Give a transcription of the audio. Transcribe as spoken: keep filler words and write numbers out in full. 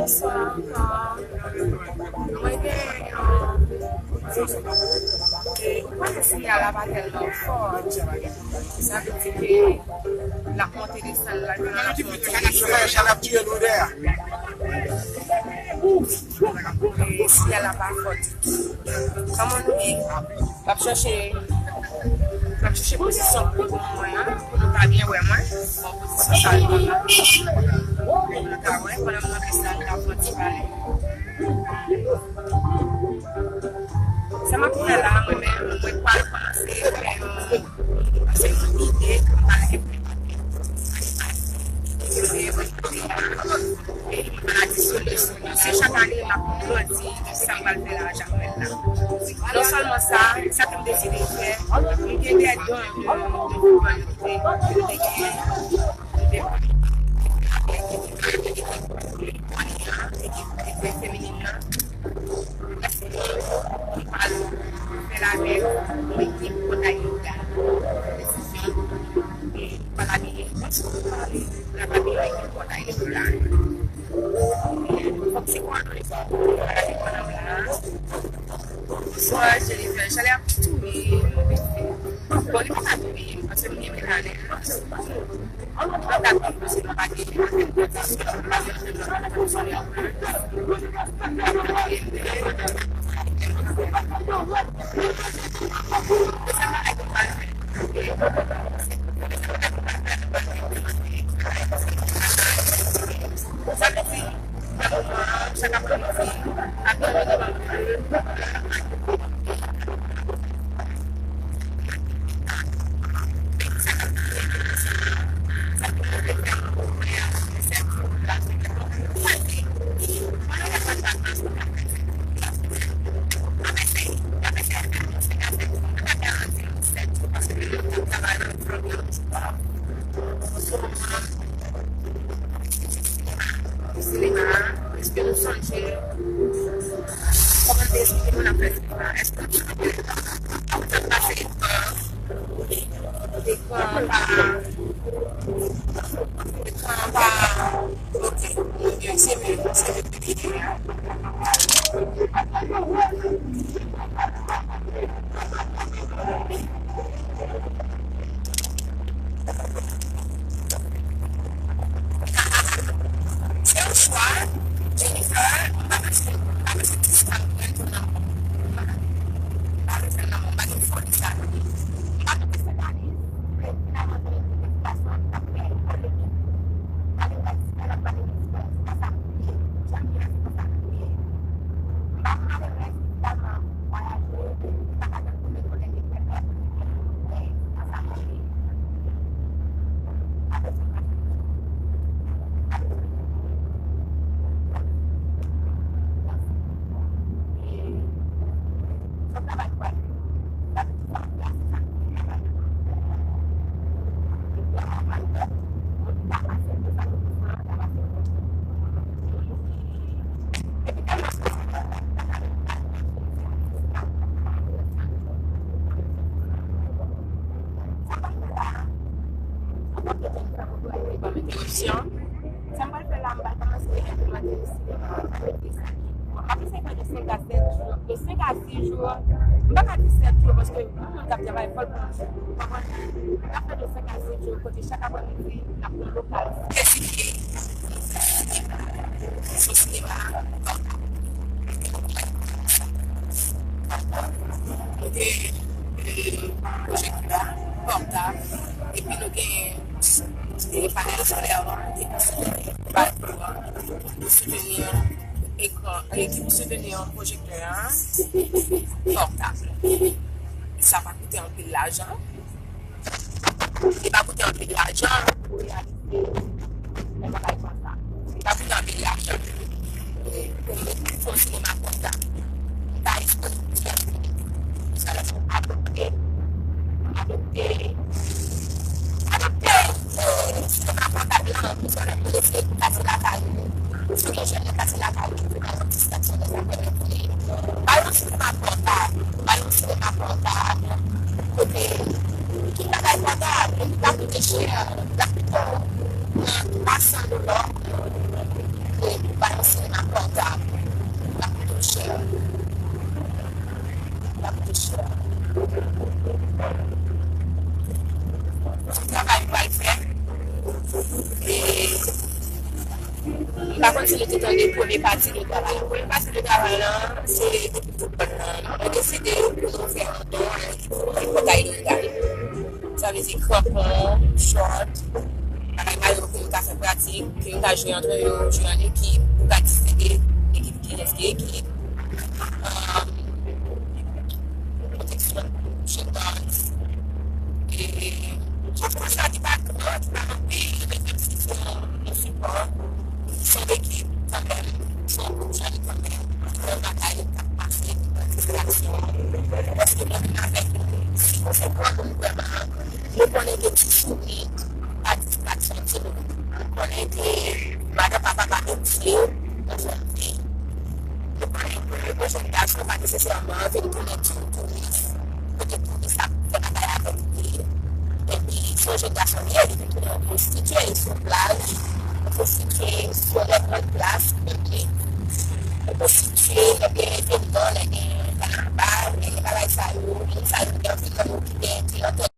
Bonswa ankò. Mwen gen yon ti, e, ou konnen siyal la pa tèlman fò. Sa vle di ke l ap monte desann la, l ap monte desann. E siyal la pa fò ditou. Kòman nou ye? M ap chèche, m ap chèche pozisyon pou nou wè, pou nou ka byen wè mwen. Bon, pozisyon sa a, nou ka wè, pandan m rantre sa, nou ka pran ti pale. Sa m ap fè la, mwen menm, mwen pral kòmanse fè yon, se yon ide pou m pale. Maladi sou li. Se chak ane, m ap grandi sa m pral fè la a Jakmèl la. Non sèlman sa, sa ke m deside fè, m gen de don de, de, de, de, de, de, de, de feminin nan. Prèske m pral fè l avèk yon ekip Kòtay Yoga. Desizyon, e, m pral abiye, m pral abiye yon ekip Kòtay Yoga. Fòk se kò an nou, fòk se kò an nou la. Bonswa, Jennifer. Chalè ap touye m. Bon, li pa ka touye m, paske m gen melanèn. An nou pa ka viv si nou pa gen kondisyon, nou pa gen lòt kondisyon. Sa vle di, nan moman an, chak aprèmidi, ap gen yon minimòm de Sinema, èske nou sonje kòman n te esplike moun ap fè sinema? Èske nou sonje ap pase ekran, ekran pa, ekran pa, ok, se mye, se mye. Se yon chwa, Jennifer, m pa panse, m pa panse ti sa mwen tou nan, m pa panse nan, m pa gen foli sa. M pa panse sa. Sa m pral fè la, m pral kòmanse enplimante nan sinema an. Bon, m ap eseye fè de senk a sèt jou, de senk a sis jou. M pa ka di sèt jou, paske yon moun k ap travay, fò l pran jou. Ou konprann? M ap fè de senk a sis jou, kote chak aprèmidi, n ap pran lokal. Eseye. Sou sinema. Kote, e, pwojektè a, pòtab, epi nou gen, e, panèl solè a, ki pou soutni, pou soutni ekran, e, ki pou soutni pwojektè a, pòtab. Sa pa koute anpil lajan. Li pa koute anpil lajan pou reyalize yon bagay konsa. Li pa koute anpil lajan pou, pou fè yon sinema konsa. M ta espere sa va adopte, adopte, adopte, e, sinema pòtab lan, pou sa va eseye pou kase lakay nou. Si gen jèn nan kase lakay ou, se pa yon distraksyon nan sa k fè. Ba yo sinema pòtab, ba yo sinema pòtab, kote ki bagay pòtab, li pa koute chè, li pa koute nan twa san dola, e ba yo sinema pòtab, l ap koute w chè. L ap koute w chè. Ti travay m pral fè. E m pa konn si nou te tande premye pati de travay la. Premye pati de travay la, se depi foutbòl la, mwen deside pou nou fè yon don a yon ekip pou Pòtay Leyogàn. Sa vle di kranpon, chòt, bagay mayo ke yo ka fè pratik, ke yo ka jwe antre yo, jwe an ekip, ou ka distribye ekip ki rèske ekip. Um, pwoteksyon, chèn baz. E, chak fwa sa, li pa gran, li pa anpil, men menm si se yon, yon sipò, se yon ekip kanmenm, se yon gwoup jèn kanmenm, se yon bagay k ap mache, se yon distraksyon. Paske mwen menm avèk nou, si nou se granmoun vrèman, nou konnen ke ti souri pa distraksyon ti moun. Nou konnen ke madan papa pa metye nan jèn fi. Nou konnen ke yon jèn gason pa nesesèman vin tounen ti touris, kote touris ap fè bagay avèk li. Epi, se yon jèn gason li ye, li vin tounen yon pwostitye sou plaj, yon pwostitye sou lè grann plas piblik, yon pwostitye, ebyen, evenman, lè gen kanabal, lè gen bagay sa yo, moun sa yo ki anvi nan yo ki gen kliyantèl.